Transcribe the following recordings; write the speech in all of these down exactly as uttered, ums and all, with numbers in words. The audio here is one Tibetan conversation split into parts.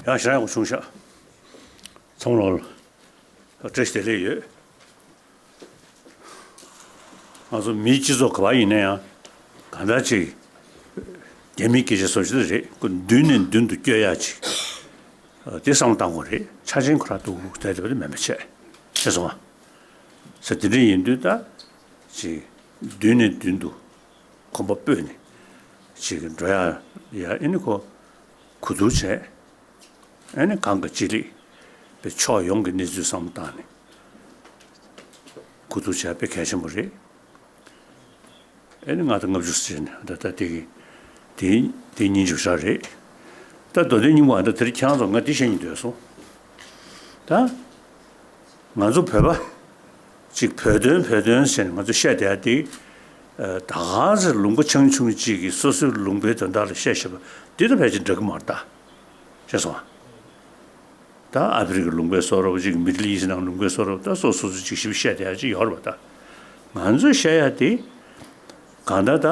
ཡང་ཞེ་དྲག་ཡག་པོ་བྱུང་ཤག་ཚང་མ་ལོག་ལ་བཀྲ་ཤིས་བདེ་ལེགས་ཡོད། ང་ཚོ་མིའི་སྤྱི་ཚོགས་ག་པར་ཡིན་ན་ཡང་གང་ལྟར་ཅིག་རྒྱ་མིའི་སྐད་ཆ་བཟོ་ཞིག་རེད། ཁོ་མདུན་ནས་མདུན་དུ་བསྐྱོད་ཡག་ཅིག་དེ་བསམ་བློ་བཏང་དགོས་རེད། ཆ་ཆེན་ཁོ་རང་འདུག་བསྡད་པ་དེ་མིན་པ་བྱས། ཤེས་སོང་ང་། ས་དེ་འདྲ་ཡིན་དུས་ད་ཅིག་མདུན་ནས་མདུན་དུ་གོམ་པ་སྤོས་ནས་ཅིག་འགྲོ་ཡག་ཡ། ཨེ་ནི་ཁོ་གོ་བསྡུར་བྱས། ཨེ་ནི་གང་ག་ཅི་ལེགས་པའི་ཕྱོགས་ཡོངས་ཀྱི་གནས་ཚུལ་བསམ་བློ་བཏང་ནས་གོ་བསྡུར་བྱས་དཔེ་གལ་ཆེན་པོ་རེད། ཨེ་ནི་ལྔ་དང་ལྔ་བཅུ་ཟེར་ནས་ད་ལྟ་དེ་གི་དེ་དེ་གཉིས་འཇུག་བྱ་རེད། ད་མདོ་དོན་སྙིང་པོ་ཨ་ད་དེ་རིང་ཁྱེད་རང་ཚོ་ང་འདི་བཤད་སྙིང་འདོད་སོང་། ད་ང་ཚོ་བོད་པ་ཅིག་བོད་དོན་བོད་དོན་ཟེར་ནས་ང་ཚོ་བཤད་བསྡད་ཡ་དེ། ད་ག་ཚོད་ལུང་པ་ཆུང་ཆུང་ཅིག་གིས་སོ་སོའི་ལུང་པའི་དོན་དག་ལ་བཤད་བཤད་པ་འདི་ད་ཕལ་ཆེར་འགྲིག་གི་མ་རེད་ད། ཤེས་སོང་ང་། ད་ཨ་ཕི་རི་ཀའི་ལུང་པའི་བཟོ་འདྲ་པོ་ཅིག་མི་ཌལ་ཨི་སི་ནང་ལུང་པའི་བཟོ་འདྲ་པོ་ད་སོ་སོ་སོ་ཅིག་ཞིབ་བཤད་བསྡད་ཡ་ཅིག་ཡོད་རེད་པ། ད་ང་ཚོས་བཤད་ཡ་དེ་གང་ལྟར་ད་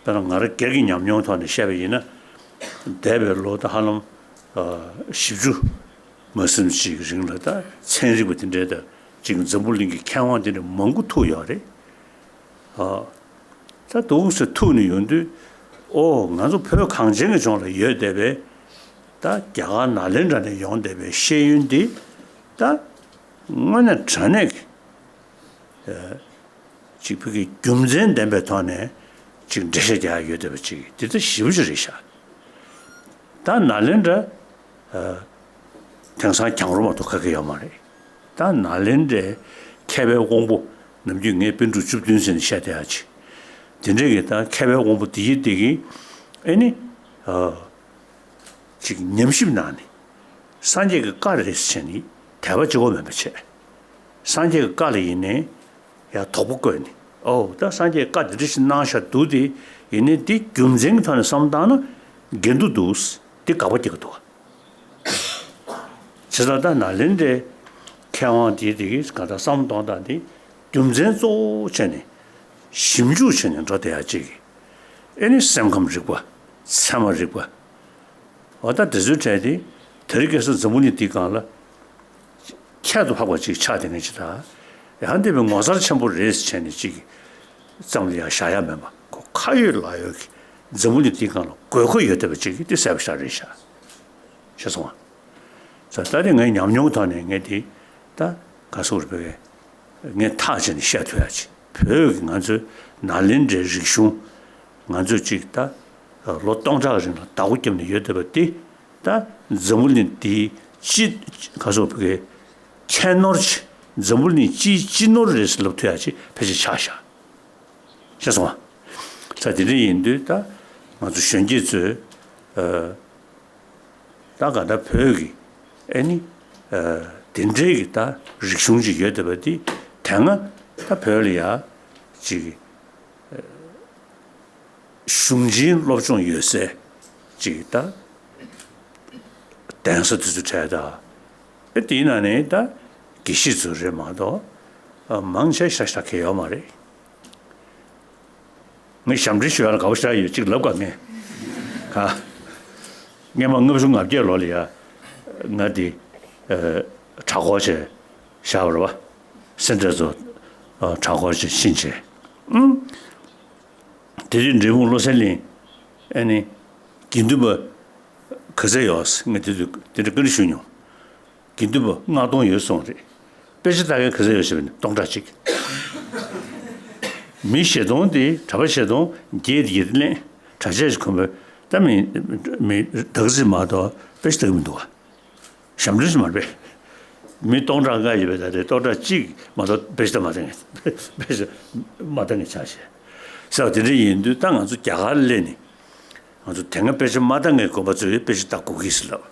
དཔེར་ན་ང་རང་སྒེར་གྱི་ཉམས་མྱོང་ཐོག་ནས་བཤད་པ་ཡིན་ན། འདས་པའི་ལོ་ད་ཧ་ལམ་བཞི་བཅུ་མ་ཟིན་ཅིག་གི་རིང་ལ་ད་ཚན་རིག་པ་དེ་འདྲས་ད་ཅིག་འཛམ་བུ་གླིང་གི་མཁས་དབང་དེ་འདྲ་མང་པོ་ཐུག་ཡོད་རེད། ཨ། ད་འདུག་སེ་ཐུག་ནས་ཡོང་དུས། ཨོ་ང་ཚོ་བོད་གངས་ཅན་གྱི་ལྗོངས་ལ་ཡོད་བསྡད་པའི་ད་རྒྱ་གར་ནཱ་ལེནྡྲ་ནས་ཡོང་བསྡད་པའི་ཤེས་ཡོན་འདི་ད་དངོས་གནས་དྲང་གནས་ཀྱི་ཨ་ཅིག་བོད་ཀྱི་རྒྱུ་མཚན་ལྡན་པའི་ཐོག་ནས་ཅིག་འགྲེལ་བཤད་རྒྱག་ཡ་ཡོད་བསྡད་པ་ཅིག་འདི་ད་ཞེ་པོ་ཅིག་རེད་ཤག་ད་ནཱ་ལེནྡྲ་ཨ་དེང་སང་གྱང་རོ་མ་གཏོགས་ག་གེ་ཡོད་མ་རེད། ད་ནཱ་ལེནྡྲའི་མཁས་པའི་དབང་པོ། ནམ་རྒྱུན་ངས་པཎ་གྲུབ་བཅུ་བདུན་ཟེར་ནས་བཤད་བསྡད་ཡ་ཅིག་དེ་འདྲས་ཀྱི་ད་མཁས་པའི་དབང་པོ་དེ་ཡི་དེ་གིས་ཨེ་ནི་ཨ་ཅིག་ཉམས་ཞིབ་གནང་ནས། སངས་རྒྱས་ཀྱི་བཀའ་རེད་ཟེར་ནས་དད་པ་གཅིག་པོ་མེད་པ་བྱས། སངས་རྒྱས་ཀྱི་བཀའ་ལ་ཡིན་ནའི་ཡང་དོགས་པ་བཀོད་ནས། ཨོ་ད་སངས་རྒྱས་ཀྱིས་བཀའ་འདི་འདྲ་ཞིག་གནང་བཞག་འདུག་དེ་ཡིན་ནའི་འདི་རྒྱུ་མཚན་གྱི་ཐོག་ནས་བསམ་བློ་བཏང་ན་འགལ་འདུ་འདུག་འདི་དགག་པ་རྒྱག་གི་འདུག་བྱས་ཙང་ད་ནཱ་ལེནྡྲའི་མཁས་དབང་དེ་དེ་གིས་གང་ལྟར་བསམ་བློ་གཏོང་སྟངས་དེ་རྒྱུ་མཚན་གཙོ་བོ་བྱས་ནས་ཞིབ་འཇུག་བྱས་ནས་འགྲོ་བསྡད་ཡ་ཅིག་ཨེ་ནི་སེམས་ཁམས་རིག་པ། ཚད་མ་རིག་པ། འོ་ད་དེ་ཚོའི་གྲས་དེ་དེ་རིང་ཁ་སང་འཛམ་བུ་གླིང་འདིའི་སྒང་ལ་ཁྱད་དུ་འཕགས་པ་ཅིག་ཆགས་བསྡད་མཁན་ཅིག་དང་། ཡང་དེ་བས་ངོ་མཚར་ཆེན་པོ་རེད་ཟེར་བྱས་ནས་ཅིག་ཙམ་ལ་ཡང་བཞག་ཡ་མེད་པ། ཁོ་ཁ་ཡོད་ལག་ཡོད་ཀྱི་འཛམ་བུ་གླིང་འདིའི་སྒང་ལ་དགོས་མཁོ་ཡོད་བསྡད་པ་ཅིག་གིས་དེ་གསལ་པོ་ཞེ་དྲག་རེད་ཤག་ཤེས་སོང་ང་། ད་ལྟ་དེ་ངའི་ཉམས་མྱོང་ཐོག་ནས་ངས་དེ་ད་ག་སོགས་རེད་པས། ངས་ཐག་བཅད་ནས་བཤད་ཐུབ་ཡ་ཅིག་བོད་ཀྱི་ང་ཚོའི་ནཱ་ལེནྡྲའི་རིག་གཞུང་། ང་ཚོས་ཅིག་ད་ལོ་སྟོང་ཕྲག་རིང་ལ་བདག་པོ་བརྒྱབ་ནས་ཡོད་བསྡད་པ་འདི། ད་འཛམ་བུ་གླིང་འདིའི་སྤྱི་ག་སོགས་ཀྱི་ཁྱད་ནོར་ཆེ། འཛམ་བུ་གླིང་སྤྱིའི་སྤྱི་ནོར་རེད་ཟེར་ལབ་ཐུབ་ཡ་ཅིག་ཕལ་ཆེར་ཆགས་ཤག་ཤེས་སོང་ང་། ས་དེ་འདྲ་ཡིན་དུས་ད་ང་ཚོ་གཞོན་སྐྱེས་ཚོས་ཨ། ད་ག་ད་བོད་ཀྱི་ཨེ་ནི་ཨ་དེ་འདྲའི་གི་ད་རིག་གཞུང་ཅིག་ཡོད་བསྡད་པ་འདི་དེ་སྔ་ད་བོད་ལ་ཡ་ཅིག་གཞུང་ཆེན་སློབ་སྦྱོང་ཡོད་སའི་ཅིག་ད་གདན་ས་དེ་ཚོ་གྲས་ད་ཨེ་དེའི་ནང་ནས་ད་དགེ་བཤེས་ཚོ་རེད་མ་གཏོགས་ཨ་མང་ཆེ་ཤ་ཤ་གི་ཡོད་མ་རེད། ངས་ཞབས་འདྲེན་ཞུ་ཡ་ལ་དགའ་པོ་ཞེ་དྲག་ཡོད་ཅིག་ལབ་ག་ངས། ག་སྔོན་མ་ལྔ་བཅུ་ང་བརྒྱད་ལོ་ལ་ཡ། ང་འདི་ཨ་གྲྭ་སྐོར་བྱས་བཞག་པ་རེད་པ། སེ་འབྲས་ཚོ་ཨ་གྲྭ་སྐོར་བྱས་ཕྱིན་བྱས། ཨུམ། དེ་དུས་འབྲས་སྤུངས་བློ་གསལ་གླིང་ཨ་ནི་དགེ་འདུན་པ་ག་ཚད་ཡོད། ངས་དེ་དུས་དེ་འདྲ་བཀའ་འདྲི་ཞུས་མྱོང་། དགེ་འདུན་པ་ལྔ་སྟོང་ཡོད་གསུངས་རེད། དཔེ་ཆ་ལྟ་མཁན་ག་ཚོད་ཡོད་ཟེར་བ་ནི་སྟོང་ཕྲག་གཅིག་མི་བཞི་སྟོང་དེ་གྲྭ་པ་བཞི་སྟོང་བརྒྱད་དེ་བརྒྱད་དེ་ལེན། གྲྭ་ཆས་ཀྱི་ཁོམ་པ་ད་མི་མི་དག་ཚིག་མ་གཏོགས་དཔེ་ཆ་ལྟ་གི་མི་འདུག་བ། ཞབས་འདྲེན་ཞིག་མ་རེད་པས། མི་སྟོང་ཕྲག་ལྔ་ཡོད་པའི་ད་རེས་སྟོང་ཕྲག་གཅིག་མ་གཏོགས་དཔེ་ཆ་ལྟ་མ་ལྟ་མཁན། དཔེ་ཆ་མ་ལྟ་མཁན་ཆགས་ཤག་ཟེར་བ་དེ་འདྲ་ཡིན་དུས་ད་ང་ཚོ་རྒྱ་གར་སླེབས་ནས་ང་ཚོ་དེ་སྔ་དཔེ་ཆ་མ་ལྟ་མཁན་དགོན་པ་ཚོས་དཔེ་ཆ་ལྟ་དགོས་ཀྱི་ཟེར་ལབ།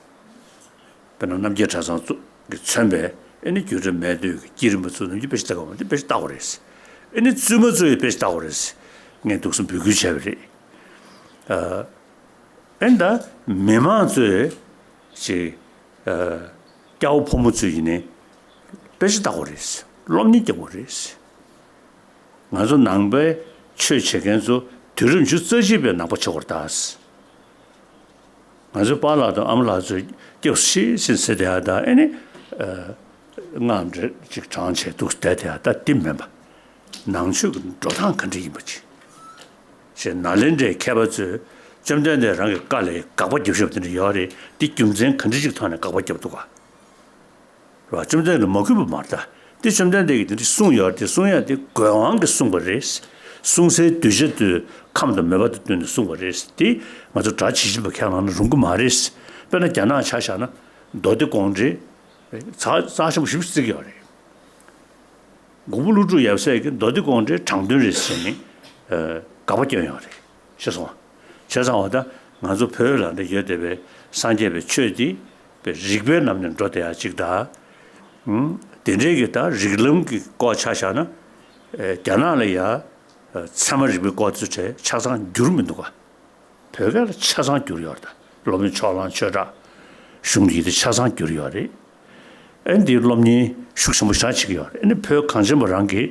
དཔེར་ན་རྣམ་རྒྱལ་གྲྭ་ཚང་གཙོ་གིས་མཚོན་པའི་ཨེ་ནི་རྒྱུད་གྲྭ་སྨད་སྟོད་ཀྱི་བསྐྱེད་རིམ་པ་ཚོ་ནམ་རྒྱུན་དཔེ་ཆ་ལྟ་དགོས་པ་འདི་དཔེ་ཆ་ལྟ་དགོས་རེད། ཨེ་ནི་བཙུན་མ་ཚོ་ཡི་དཔེ་ཆ་ལྟ་དགོས་རེད། ངས་འདུག་སེ་འབོད་སྐུལ་བྱས་པ་རེད། ཨ་ཨེ་ད་མི་མང་ཚོས་ཅིག་ཨ་སྐྱ་བོ་ཕོ་མོ་ཚོ་ཡིན་ནའི་དཔེ་ཆ་ལྟ་དགོས་རེད། སློབ་གཉེར་རྒྱག་དགོས་རེད། ང་ཚོ་ནང་པའི་ཆོས་བྱེད་མཁན་ཚོ་དུས་རབས་ཉི་ཤུ་རྩ་གཅིག་པའི་ནང་པ་བྱེད་དགོས་རེད་ད། ང་ཚོའི་པཱ་ལགས་དང་ཨ་མ་ལགས་ཚོས་སྐྱབས་སུ་མཆི་ཟེར་ཟེར་བསྡད་ཡ་དང་། ཨེ་ནི། ཨ། སྔགས་འདྲ་ཅིག་བགྲངས་བྱས་འདུག་བསྡད་དེ་ཡ། ད་འདི་མིན་པ། ནང་ཆོས་ཀྱི་འགྲོ་སྟངས་ག་འདྲ་ཡིན་པ་ཅིག་ཞེས་ནཱ་ལེནྡྲའི་མཁས་པ་ཚོས་བཅོམ་ལྡན་འདས་རང་གི་བཀའ་ལ་དགག་པ་རྒྱབ་བཞག་པ་དེ་འདྲ་ཡོད་རེད། འདི་རྒྱུ་མཚན་ག་འདྲ་ཅིག་ཐོག་ནས་དགག་པ་རྒྱབ་འདུག་ག་རེད་བ། བཅོམ་ལྡན་འདས་མ་གུས་པ་མ་རེད་ད། འདི་བཅོམ་ལྡན་འདས་ཀྱིས་འདི་འདྲ་གསུངས་ཡོད་རེད། དེ་གསུང་ཡ་དེ་དགོས་དབང་གིས་གསུངས་པ་རེད། གསུང་སའི་གདུལ་བྱ་དེ་ཁམས་དང་མོས་པ་དང་བསྟུན་ནས་གསུངས་པ་རེད། དེ་ང་ཚོ་དགྲ་བྱེད་བཞིན་པ་ཁས་བླངས་ན་རུང་གི་མ་རེད། དཔེར་ན་རྒྱ་ནག་ཆ་བཞག་ན་མདོ་སྡེ་དགོངས་འགྲེལ་རྩ་ཆེན་པོ་ཞེ་པོ་ཅིག་བརྩི་གི་ཡོད་རེད། མགོན་པོ་ཀླུ་སྒྲུབ་ཡབ་སྲས་ཀྱིས་མདོ་སྡེ་དགོངས་འགྲེལ་དྲང་དོན་རེད་ཟེར་ནས་དགག་པ་བསྐྱོན་ཡོད་རེད། ཤེས་སོང་ང་། བྱས་ཙང་བ་ད་ང་ཚོ་བོད་ལ་འདི་ཡོད་བསྡད་པའི་སངས་རྒྱས་པའི་ཆོས་འདི་པའི་རིགས་པའི་ལམ་ནས་འགྲོ་བསྡད་ཡ་གཅིག་དང་། དེ་འདྲའི་གི་ད་རིགས་ལམ་གྱི་སྐོར་ཆ་བཞག་ན། རྒྱ་ནག་ལ་ཡ་ཚད་མ་རིག་པའི་སྐོར་དེ་ཚོ་གྲས་ཆ་ཚང་འགྱུར་མི་འདུག་ག་བོད་སྐད་ལ་ཆ་ཚང་བསྒྱུར་ཡོད་རེད། ད་སློབ་དཔོན་ཕྱོགས་གླང་ཆོས་གྲགས་གཞུང་གི་དེ་ཆ་ཚང་བསྒྱུར་ཡོད་རེད། ཨེ་འདིའི་སློབ་གཉེར་ཤུགས་ཆེན་པོ་ཞེ་དྲག་བྱེད་ཀྱི་ཡོད་རེད། ཨེ་ནི་བོད་གངས་ཅན་པ་རང་གི་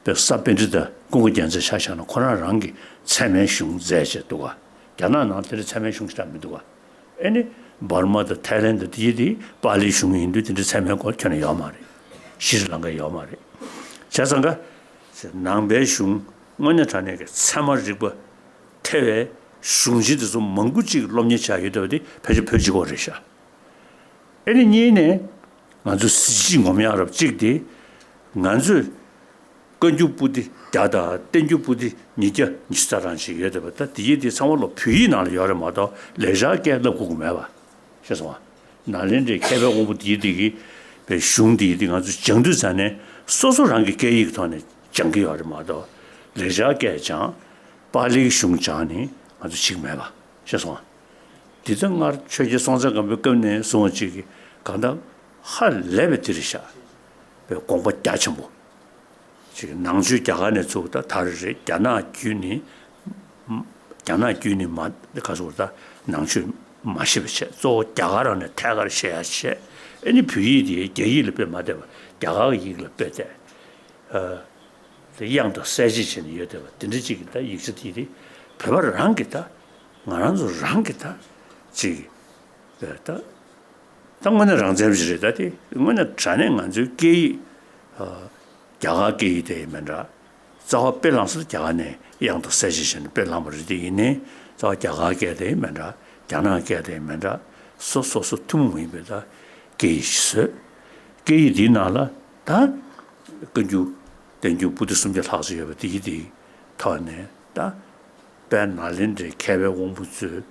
པའི་ས་པཎྜི་ཏ་ཀུན་དགའ་རྒྱལ་མཚན་ཆ་བཞག་ན་ཁོ་རང་རང་གི་ཚད་མའི་གཞུང་མཛད་བྱས་འདུག་ག་རྒྱ་ནག་ནང་དེ་འདྲ་ཚད་མའི་གཞུང་ཞེ་དྲག་མི་འདུག་ག་ཨེ་ནི་འབར་མ་དང་ཐའི་ལེན་དང་དེ་ཡི་དེ་པཱ་ལིའི་གཞུང་ཡིན་དུས་དེ་འདྲ་ཚད་མའི་སྐོར་ཁྱོན་ནས་ཡོད་མ་རེད། ཤྲི་ལང་ཀ་ཡོད་མ་རེད། བྱས་ཙང་ག་ནང་པའི་གཞུང་དངོས་གནས་དྲང་གནས་ཀྱི་ཚད་མ་རིག་པ་ཐེ་བའི་གཞུང་ཆེན་དེ་ཚོ་མང་པོ་ཅིག་སློབ་གཉེར་བྱ་ཡོད་བསྡད་པ་དེ་ཕལ་ཆེར་བོད་གཅིག་པོ་རེད་ཤག་ཨེ་ནི་གཉིས་ནས་ང་ཚོ་གཟི་བརྗིད་ངོམ་ཡག་རབ་གཅིག་དེ་ང་ཚོས་བཀའ་འགྱུར་པོ་ཏི་བརྒྱ་དང་བསྟན་འགྱུར་པོ་ཏི་ཉིས་བརྒྱ་ཉི་ཤུ་རྩ་གྲངས་ཅིག་ཡོད་བསྡད་པ། ད་དེ་ཡི་དེ་ཚང་མ་ལོ་བོད་ཡིག་ནང་ལ་ཡོད་རེད་མ་གཏོགས་ལེགས་སྦྱར་སྐད་བསླབ་དགོས་ཀྱི་མེད་པ། ཤེས་སོང་ང་། ནཱ་ལེནྡྲའི་མཁས་པའི་དབང་པོ་དེ་ཡི་དེ་གི་པའི་གཞུང་དེ་ཡི་དེ་ང་ཚོ་སྦྱང་དུས་ཙ་ནས་སོ་སོ་རང་གི་སྐད་ཡིག་གི་ཐོག་ནས་སྦྱང་གི་ཡོད་རེད་མ་གཏོགས་ལེགས་སྦྱར་སྐད་སྦྱང་པཱ་ལིའི་གཞུང་སྦྱང་ནི་ང་ཚོ་བྱེད་ཀྱི་མེད་པ། ཤེས་སོང་ང་། འདི་ཚོ་སྔར་ཆོས་རྒྱལ་སྲོང་བཙན་སྒམ་པོའི་སྐབས་ནས་བཟུང་བ་ཅིག་གི་གང་ལྟར་ཧ་ལས་པའི་དེ་རེད་ཤག་པའི་དགོངས་པ་རྒྱ་ཆེན་པོ། ཅིག་ནང་ཆོས་རྒྱ་གར་ནས་ཚུར་ད་ད་རེ་རེད། རྒྱ་ནག་བརྒྱུད་ནས། རྒྱ་ནག་བརྒྱུད་ནས་མ་ག་ཚོད་ད་ནང་ཆོས་མ་ཤེས་པ་བྱས། གཙོ་བོ་རྒྱ་གར་རང་ནས་ཐད་ཀར་བཤད་ཡ་བྱས། ཨེ་ནི་བོད་ཡིག་དེ་རྒྱ་ཡིག་ལ་དཔེ་མ་བལྟས་པ་རྒྱ་གར་གྱི་ཡིག་ལ་དཔེ་བལྟས། དབྱངས་དང་གསལ་བྱེད་བྱས་ནས་ཡོད་བསྡད་པ་དེ་འདྲ་ཅིག་གི་ད་ཡིག་ཆ་དེ་རེད། བོད་པ་རང་གི་ད་ང་རང་ཚོ་རང་གི་ད་ཅིག་ད་ད་དངོས་གནས་རང་བཙན་ཞིག་རེད། ད་དེ་དངོས་གནས་དྲང་གནས་ང་ཚོའི་སྐད་ཡིག་རྒྱ་གར་སྐད་ཡིག་དེ་མིན་འདྲ། རྩ་བ་དཔེ་བླངས་ས་རྒྱ་གར་ནས་དབྱངས་དང་གསལ་བྱེད་བྱས་ནས་དཔེ་བླངས་པ་རེད། དེ་ཡིན་ནའི་རྩ་བ་རྒྱ་གར་སྐད་དེ་མིན་འདྲ། རྒྱ་ནག་སྐད་དེ་མིན་འདྲ། སོ་སོ་སོ་ཐུན་མོང་མ་ཡིན་པའི་ད་སྐད་ཡིག་ཞིག་བཟོས། སྐད་ཡིག་འདིའི་ནང་ལ་ད་བཀའ་འགྱུར་བསྟན་འགྱུར་པོ་ཏི་སུམ་བརྒྱ་ལྷག་ཙམ་ཡོད་པ་དེ་ཡི་དེའི་ཐོག་ནས་ད་དཔལ་ནཱ་ལེནྡྲའི་མཁས་པའི་དབང་པོ་ཚོས་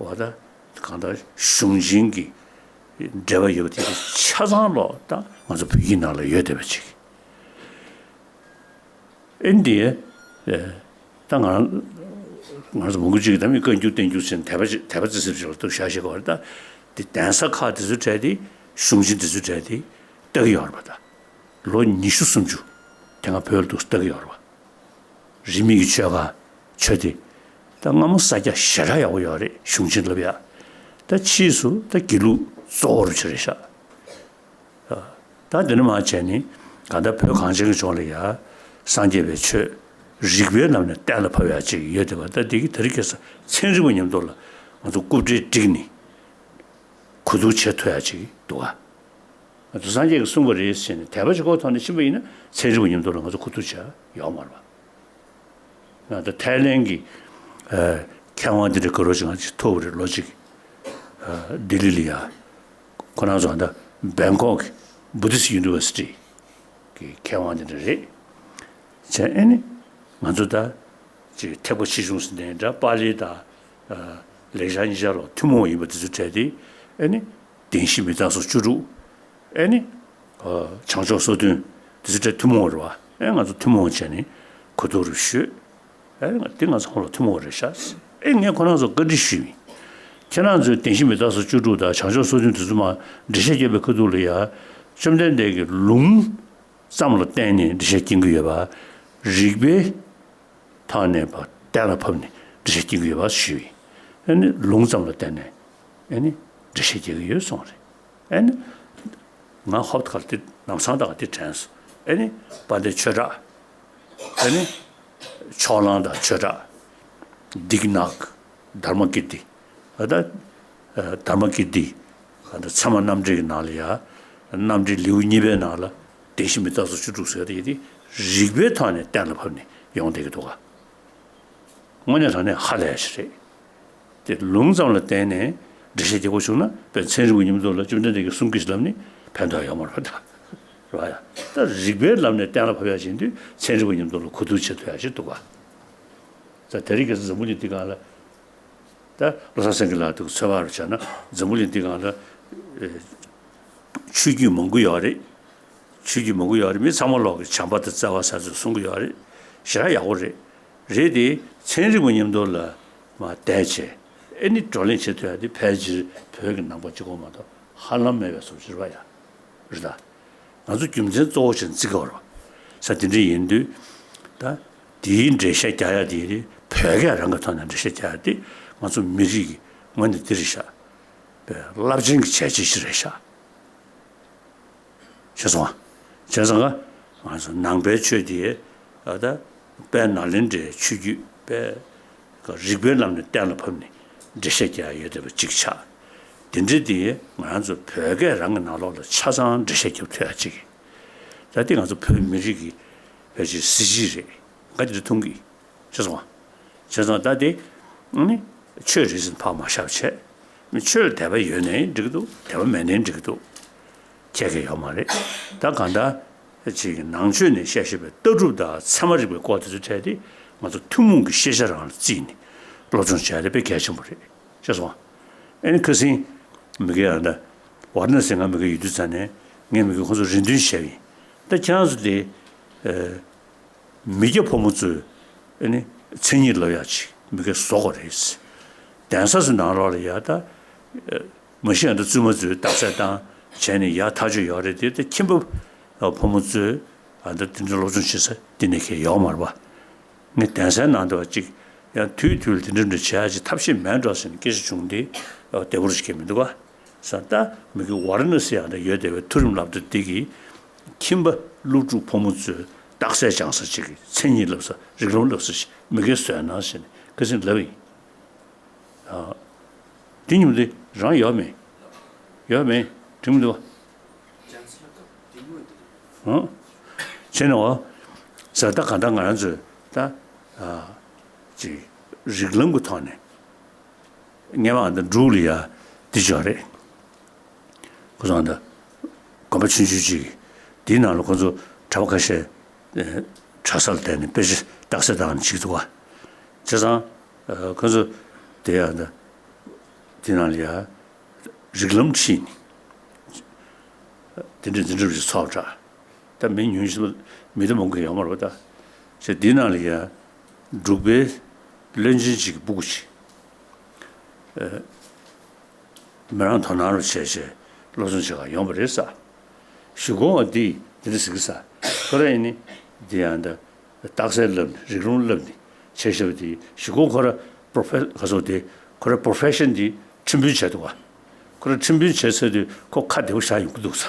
འོ་ད་གང་ལྟར་གཞུང་ཆེན་གྱི་འགྲེལ་པ་ཡོད་པ་དེ་ཆ་ཚང་ལོག་ད་ང་ཚོ་བོད་ཡིག་ནང་ལ་ཡོད་བསྡད་པ་ཅིག་ཨེ་འདི། ད་ང་ང་ཚོ་མང་པོ་ཅིག་གིས་ད་མི་བཀའ་འགྱུར་བསྟན་འགྱུར་ཟེར་ནས་དད་པ་ཅིག་དད་པ་ཙི་ཙི་ཅིག་ལ་གཏུགས་བཞག་བཞག་གི་ཡོད་རེད། ད་འདི་གདན་ས་ཁག་དེ་ཚོའི་གྲས་དེ་གཞུང་ཆེན་དེ་ཚོའི་གྲས་དེ་ལྟ་གི་ཡོད་རེད་པ། ད་ལོ་ཉི་ཤུ་སུམ་ཅུ་དེ་སྔ་བོད་ལ་འདུག་ལྟ་གི་ཡོད་རེད་པ། རིས་མེད་ཀྱི་ཆོས་ཁག་ཆོས་སྡེ། ད་སྔ་མོ་ས་རྒྱ་ཞེ་དྲག་ཡག་པོ་ཡོད་རེད། གཞུང་ཆེན་ལབ་ཡ། ད་ཕྱིས་སུ་ད་དགེ་ལུགས་གཙོ་བོར་གྱུར་རེད་ཤག་ད་འདི་ནས་མར་བྱས་ནས་གང་ལྟར་བོད་གངས་ཅན་གྱི་ལྗོངས་ལ་ཡ་སངས་རྒྱས་པའི་ཆོས་རིགས་པའི་ལམ་ནས་གཏན་ལ་ཕབ་ཡ་ཅིག་ཡོད་བསྡད་པ། ད་འདི་གི་དེ་རིང་ཁ་སང་ཚན་རིག་པ་མཉམ་དུ་ལ་ང་ཚོ་རྐུབ་འབྲེལ་བསྒྲིགས་ནས་གོ་བསྡུར་བྱེད་ཐུབ་ཡ་ཅིག་འདུག་ག་ང་ཚོ་སངས་རྒྱས་ཀྱིས་གསུངས་པ་རེད་ཟེར་ནས་དད་པ་ཅིག་ཁོ་ཐོག་ནས་ཕྱིན་པ་ཡིན་ན་ཚན་རིག་པ་མཉམ་དུ་ལ་ང་ཚོ་གོ་བསྡུར་བྱེད་ཡ་ཡོད་མ་རེད་པ། ང་ད་ཐའི་ལེན་གྱི་ཨ་མཁས་དབང་དེ་འདྲ་ག་རོ་ཅིག་ང་ཅིག་ཐུག་པ་རེད། ལོ་གཅིག་ཨ་ལྡི་ལི་ལ་ཡ། ཁོ་རང་ཚོ་ད་བེང་ཀོག་གི་Buddhist University་གི་མཁས་དབང་དེ་འདྲ་རེད། བྱས་ཨེ་ནི་ང་ཚོ་ད་ཅིག་ཐེག་པ་ཆེ་ཆུང་ཟེར་ནའི་འདྲ། པཱ་ལི་དང་ཨ་ལེགས་སྦྱར་གཉིས་ཆ་ལ་ཐུན་མོང་ཡིན་པ་དེ་ཚོ་གྲས་དེ་ཨེ་ནི་བདེན་བཞི་མི་རྟག་སོགས་བཅུ་དྲུག་ཨེ་ནི། བྱང་ཕྱོགས་སོ་བདུན་དེ་ཚོ་གྲས་ཐུན་མོང་རེད་པ། ཨེ་ང་ཚོ་ཐུན་མོང་བྱས་ནས་གོ་བསྡུར་ཞུས། ཨེ་ང་འདི་ང་ཚོ་ཁོང་ལ་ཐུན་མོང་རེད་ཤག་ཨེ་ངས་ཁོ་རང་ཚོ་བཀའ་འདྲི་ཞུས་པ་ཡིན། ཁྱེད་རང་ཚོས་བདེན་བཞི་མི་རྟག་སོགས་བཅུ་དྲུག་དང་བྱང་ཕྱོགས་སོ་བདུན་དེ་ཚོ་མར་འགྲེལ་བཤད་བརྒྱབ་པའི་ཁ་ཐུག་ལ་ཡ། བཅོམ་ལྡན་འདས་ཀྱིས་ལུང་ཙམ་ལ་བརྟེན་ནས་འགྲེལ་བཤད་རྒྱག་གི་ཡོད་པ། རིགས་པའི་ཐོག་ནས་ཕར་གཏན་ལ་ཕབ་ནས་འགྲེལ་བཤད་རྒྱག་གི་ཡོད་པ་ཞུས་པ་ཡིན། ཨེ་ནི་ལུང་ཙམ་ལ་བརྟེན་ནས་ཨེ་ནི་འགྲེལ་བཤད་རྒྱག་གི་ཡོད་གསུངས་རེད། ཨེ་ནི། ང་ཧོབ་ཁ་དེ་ལམ་སང་དག་དེ་དྲན་སོང་། ཨེ་ནི་དཔལ་ལྡན་ཆོས་གྲགས། ཨེ་ནི་ཕྱོགས་གླང་དང་ཆོས་གྲགས། དིག་ནག་དྷརྨ་ཀིརྟི། ཨ་ད་ ཨ་དྷརྨ་ཀིརྟི། ཨ་ད་ཚད་མ་རྣམ་འགྲེལ་གྱི་ནང་ལ་ཡ། རྣམ་འགྲེལ་ལེའུ་གཉིས་པའི་ནང་ལ་བདེན་བཞི་མི་རྟག་སོགས་བཅུ་དྲུག་ཟེར་དེ་ཡི་དེ་རིགས་པའི་ཐོག་ནས་གཏན་ལ་ཕབ་ནས་ཡོང་བསྡད་ཀྱི་འདུག་ག། དངོས་གནས་དྲང་གནས་ཧ་ལས་ཞིག་རེད། དེ་ལུང་ཙམ་ལ་བརྟེན་ནས་འགྲེལ་བཤད་རྒྱག་དགོས་བྱུང་ན་དཔེ་ཚན་རིག་པ་མཉམ་དུ་ལ་བཅོམ་ལྡན་འདས་ཀྱིས་གསུང་གི་ཞིག་ལབ་ནི་ཕན་ཐོགས་ཡོད་མ་རེད་པ་ད། རེད་པ་ཡ། ད་རིགས་པའི་ལམ་ནས་གཏན་ལ་ཕབ་ཡ་ཡིན་དུས་ཚན་རིག་པ་མཉམ་དུ་ལ་གོ་བསྡུར་བྱེད་ཐུབ་ཡ་ཞིག་འདུག་ག། ད་དེ་རིང་ཁ་སང་འཛམ་བུ་གླིང་འདི་སྒང་ལ། ད་བློ་བཟང་སེང་གེ་ལགས་དུ་ཚོད་དཔག་རུ་བྱས་ན་འཛམ་བུ་གླིང་འདི་སྒང་ལ་ཨེ་ཆོས་བརྒྱུད་མང་པོ་ཡོད་རེད། ཆོས་བརྒྱུད་མང་པོ་ཡོད་རེད། མི་ཚང་མ་ལོག་གི་བྱམས་པ་དང་བརྩེ་བ་ཟེར་ཚུལ་གསུང་གི་ཡོད་རེད། ཞེ་དྲག་ཡག་པོ་རེད། རེད་དེ་ཚན་རིག་པ་མཉམ་དུ་ལ་མར་བསྡད་བྱས་ཨེ་ནི་བགྲོ་གླེང་བྱེད་ཐུབ་ཡ་དེ་ཕལ་ཆེར་བོད་ཀྱི་ནང་པ་གཅིག་པོ་མ་གཏོགས་ཧ་ལམ་མེད་པའི་བཟོ་ཅིག་རེད་པ་ཡ། རེད་ད། ང་ཚོ་རྒྱུ་མཚན་གཙོ་བོ་ཆེན་བརྩི་དགོས་རེད་པ། ས་དེ་འདྲ་ཡིན་དུས། ད་དེའི་འགྲེལ་བཤད་རྒྱག་ཡ་དེ་བོད་སྐད་རང་གི་ཐོག་ནས་འགྲེལ་བཤད་རྒྱག་ཡ་དེ་ང་ཚོ་མི་རིགས་ཀྱི་ངོས་ནས་འདི་རེད་ཤག། པའི་རླབས་ཆེན་གྱི་བྱས་རྗེས་ཤིག་རེད་ཤག། ཤེས་སོང་ང་། བྱས་ཙང་ང་ང་ཚོ་ནང་པའི་ཆོས་དེ་ཨ་ད་དཔལ་ནཱ་ལེནྡྲའི་ཆོས་བརྒྱུད་པའི་རིགས་པའི་ལམ་ནས་གཏན་ལ་ཕབ་ནས་འགྲེལ་བཤད་རྒྱག་ཡ་ཡོད་བསྡད་པ་གཅིག་ཆགས། དེ་འདྲ་དེ་ང་རང་ཚོ་བོད་སྐད་རང་གི་ནང་ལོགས་ལ་ཆ་ཚང་འགྲེལ་བཤད་རྒྱབ་ཐུབ་ཡ་གཅིག། ད་དེ་ང་ཚོ་བོད་མི་རིགས་ཀྱི་ཕལ་ཆེར་གཟི་བརྗིད་རེད། ང་དེ་འདྲ་མཐོང་གི། ཤེས་སོང་ང་། བྱས་ཙང་ད་དེ་ནི་ཆོས་རེད་ཟེར་ཕར་མ་བཞག་བྱས། མི་ཆོས་ལ་དད་པ་ཡོད་ནའི་འགྲིག་གི་འདུག། དད་པ་མེད་ནའི་འགྲིག་གི་འདུག། ཁྱད་ཀྱི་ཡོད་མ་རེད། ད་གང་ལྟར་ཅིག་ནང་ཆོས་ནས་བཤད་བཞིན་པའི་ལྟ་གྲུབ་དང་ཚད་མ་རིག་པའི་སྐོར་དེ་ཚོའི་གྲས་དེ་ང་ཚོ་ཐུན་མོང་གི་ཤེས་བྱ་རང་ལ་བརྩིས་ནས་སློབ་སྦྱོང་བྱས་ཏེ་དཔེ་གལ་ཆེན་པོ་རེད། ཤེས་སོང་ང་། ཨེ་ནི་ཁ་སང་མི་དགེ་ཡང་ད་ཝཱ་ར་ཎ་སི་ང་མི་དགེ་ཡོད་དུས་ཙང་ནས་ངས་མི་དགེ་ཁོང་ཚོ་རེ་འདུན་བྱས་པ་ཡིན། ད་ཁྱེད་རང་ཚོ་དེ་ཨེ། མི་སྐྱ་ཕོ་མོ་ཚོས་ཨ་ནི་མཚན་ཉིད་ལབ་ཡག་ཅིག་མི་སྐྱ་བཟོ་དགོས་རེད། གདན་ས་ཚོའི་ནང་ལོགས་ལ་ཡ་ད་མ་གཞི་ཨ་ད་བཙུན་མ་ཚོས་རྟགས་གསལ་བཏང་བྱས་ནས་ཡར་ཐག་གཅོད་ཡོད་རེད་དེ། ད་ཁྱིམ་པ་ཕོ་མོ་ཚོས་ཨ་ད་དེ་འདྲ་སློབ་སྦྱོང་བྱེད་ས་འདི་ནས་ཁེལ་ཡོད་མ་རེད་པ། ངས་གདན་སའི་ནང་དུ་བ་ཅིག་ཡང་དུས་དུས་ལ་དེ་འདྲ་འདྲ་བྱེད་ཡག་ཅིག་ཐབས་ཤེས་མེད་འགྲོ་ཟེར་ནས་སྐད་ཆ་བྱུང་སྟེ་བདེ་པོ་རེ་ཞིག་གི་མི་འདུག་ག། ས་ད་མི་གི་ཝཱ་ར་ཎ་སི་ཡང་ད་ཡོད་བསྡད་པའི་མཐོ་རིམ་སློབ་གྲྭ་འདི་གི་ཁྱིམ་པ་སློབ་ཕྲུག་ཕོ་མོ་ཚོས་རྟགས་གསལ་སྦྱང་ས་ཅིག་གི་མཚན་ཉིད་ལབ་ས་རིགས་ལམ་ལབ་ས་ཞིག་མི་གི་བཟོས་གནང་ཟེར་ནས་ཁ་སང་ལབ་ཡིན། ཨ། འདི་ཉིན་འདི་རང་ཡོད་མེད། ཡོད་མེད་དྲན་མི་འདུག་བ། ཨང་། བྱས་ནས་འོ། ས་ད་གང་ལྟར་ང་རང་ཚོས་ད་ཨ་ཅིག་རིགས་ལམ་གྱི་ཐོག་ནས། སྔས་མ་ཨ་ད་འབྲུག་ལ་ཡ་འདི་ཅོག་རེད། ཁོ་ཚོ་ཨ་ད་དགོན་པ་ཆུང་ཆུང་ཅིག་འདིའི་ནང་ལ་ཁོ་ཚོ་གྲྭ་པ་ཁ་ཤས་གྲྭ་སར་བསྡད་ནས་དཔེ་ཆ་རྟགས་གསལ་བཏང་ནས་བྱེད་ཀྱི་འདུག་ག། བྱས་ཙང་ཁོ་ཚོ་དེ་ཨ་ད་འདི་ནང་ལ་ཡ་རིགས་ལམ་ཁྲིད་ནས་འདི་འདྲ་འདི་འདྲ་ཚོགས་འདྲ། ད་མི་ཉུང་ཤོས་མི་ད་མང་གི་ཡོད་མ་རེད་པ་ད། ཞེས་འདི་ནང་ལ་ཡ་འབྲུག་པའི་བློན་ཆེན་ཅིག་གི་སྤུ་གུ་ཅིག་ཨེ། མི་རང་དོ་སྣང་རུ་བྱས་བྱས་སློབ་སྦྱོང་བྱེད་ག་ཡོང་པ་རེད་ས། གཞུག་གུ་འོ་འདི་འདི་འདྲ་ཟེར་གི་ས། ཁོ་ར་ཡིན་ནི་འདི་ཡང་ད། རྟགས་གསལ་བསླབ་ནས་རིགས་ལམ་བསླབ་ནས་བྱས་བཞག་པ་དེ་གཞུག་གུ་ཁོ་ར་པོ་རོ་ཕེ་ག་ཚོད་དེ་ཁོ་ར་པོ་རོ་ཕེ་ཤན་དེ་ཁྲིམས་དཔོན་བྱས་འདུག་ག། ཁོ་ར་ཁྲིམས་དཔོན་བྱས་ཚར་དུས་ཁོ་ཁ་བདེ་པོ་བཞག་ཡོང་གི་འདུག་ས།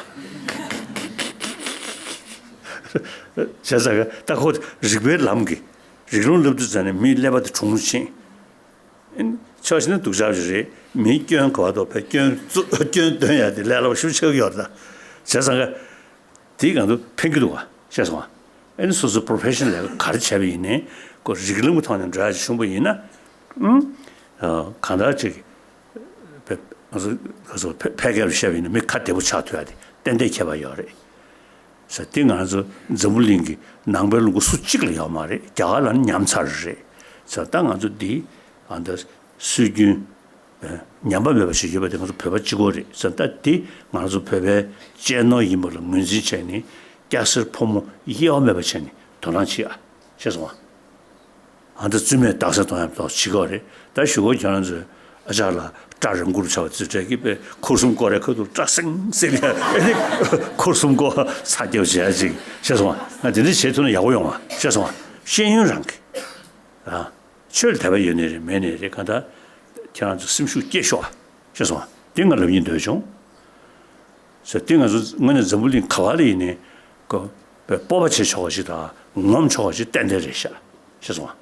བྱས་ཙང་ད་ཁོ་རིགས་པའི་ལམ་གྱི་རིགས་ལམ་བསླབ་དུས་ཙང་ནས་མིའི་ཀླད་པ་དེ་གྲུང་རུ་ཕྱིན། ཕྱོགས་གཅིག་ནས་སྡུག་ཅག་ཅིག་རེད། མིའི་སྐྱོན་ག་བ་དོ་བས་སྐྱོན་རྩོད་སྐྱོན་འདོན་ཡ་དེ་ལས་སླ་པོ་ཞེ་པོ་ཆགས་ཀྱི་ཡོད་རེད་ད། བྱས་ཙང་ག་དེ་གང་དུ་ཕན་གྱི་འདུག་ག། ཤེས་སོང་ང་། ཨ་ནི་སོ་སོའི་པོ་རོ་ཕེ་ཤན་ལས་ཀ་ག་རེ་བྱས་པ་ཡིན་ནའི་ཁོ་རིགས་ལམ་གྱི་ཐོག་ནས་འགྲོ་ཡ་ཅིག་བྱུང་པ་ཡིན་ན། ཨང་། གང་ལྟར་ཅིག་ང་ཚོ་ང་ཚོ་ཕལ་སྐད་ལ་བཤད་པ་ཡིན་ན་མི་ཁ་བདེ་པོ་ཆགས་ཐུབ་ཡ་དེ་ཏན་ཏན་ཁྱད་པར་ཡོད་རེད། ས་དེ་ང་ཚོ་འཛམ་བུ་གླིང་གི་ནང་པའི་ལུང་པ་སུ་གཅིག་ལ་ཡོད་མ་རེད། རྒྱ་གར་ལ་ནི་ཉམས་ཚར་རེད། ས་ད་ང་ཚོ་འདི་ཨ་ད་སྲོལ་རྒྱུན་ཉམས་པ་མེད་པ་ཞིག་ཡོད་པ་དེ་ང་ཚོ་བོད་པ་གཅིག་པོ་རེད། ས་ད་འདི་ང་ཚོ་བོད་པའི་གཅེས་ནོར་ཡིན་པ་ལ་ངོས་འཛིན་བྱས་ནས་སྐྱ་སེར་ཕོ་མོ་དབྱེ་བ་མེད་པ་བྱས་ནས་དོ་སྣང་བྱེད་ཨ། ཤེས་སོང་ང་། ཨ་ད་བཙུན་མས་རྟགས་གསལ་གཏོང་ཡག་ཐོག་བྱེད་ཀྱི་ཡོད་རེད། ད་གཞུག་གུ་ཁྱེད་རང་ཚོས་ཨ་ཅག་ལ་སྐྲ་རིང་པོ་ཆགས་པ་ཚོའི་གྲས་ཀྱིས་དཔེ་འཁོར་གསུམ་སྐོར་རེ་ཁ་ཐུག་སྐྲ་སེང་སེང་ལ་ཨེ་ནི་འཁོར་གསུམ་སྐོར་ཚ་རྒྱབ་བྱེད་ཡ་ཅིག་ཤེས་སོང་ང་། ང་དེ་འདྲ་བྱེད་ཐུབ་ན་ཡག་པོ་ཡོང་བ་ཤེས་སོང་ང་། ཤེས་ཡོན་རང་གི་ཨ་ཆོས་ལ་དད་པ་ཡོད་ནའི་རེད་མེད་ནའི་རེད། གང་ལྟར་ཁྱེད་རང་ཚོ་སེམས་ཤུགས་སྐྱེད་ཤོག་ཤེས་སོང་ང་། དེ་ང་ལབ་སྙིང་འདོད་བྱུང་། ཟེར་དེ་ང་ཚོ་དངོས་གནས་འཛམ་བུ་གླིང་ག་བ་ལ་ཡིན་ནའི་ཀོ་སྤོབས་པ་བྱེད་ཆོག་པ་ཞིག་དང་ངོམ་ཆོག་པ་ཞིག་ཏན་ཏན་རེད་ཤག་ཤེས་སོང་ང་།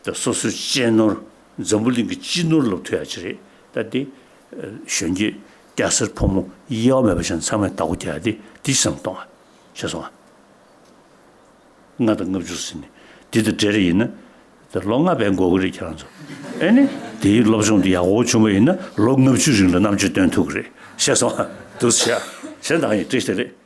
ད་སོ་སོའི་གཅེས་ནོར་འཛམ་བུ་གླིང་གི་སྤྱི་ནོར་ལབ་ཐུབ་ཡ་ཅིག་རེད། ད་དེ་ གཞོན་སྐྱེས་སྐྱ་སེར་ཕོ་མོ་དབྱེ་བ་མེད་པ་བྱས་ནས་ཚང་མས་བདག་པོ་རྒྱག་ཡ་དེ་འདི་བསམ་བློ་གཏོང་བ། ཤེས་སོང་ང་། ལྔ་དང་ལྔ་བཅུ་ཟིན་ནས་འདི་དང་འབྲེལ་རེ་ཡིན་ན། ད་ལོ་ལྔ་བས་འགོར་གི་རེད་ཁྱེད་རང་ཚོ། ཨེ་ནི། དེའི་སློབ་སྦྱོང་དེ་ཡག་པོ་བྱུང་བ་ཡིན་ན་ལོ་ལྔ་བཅུ་རིང་ལ་རྣམ་དཔྱོད་སྟོན་ཐུབ་ཀྱི་རེད། ཤེས་སོང་ང་། འདུག་སེ་བྱས། གཞན་དག་ཡིན་བཀྲ་ཤིས་བདེ་ལེགས།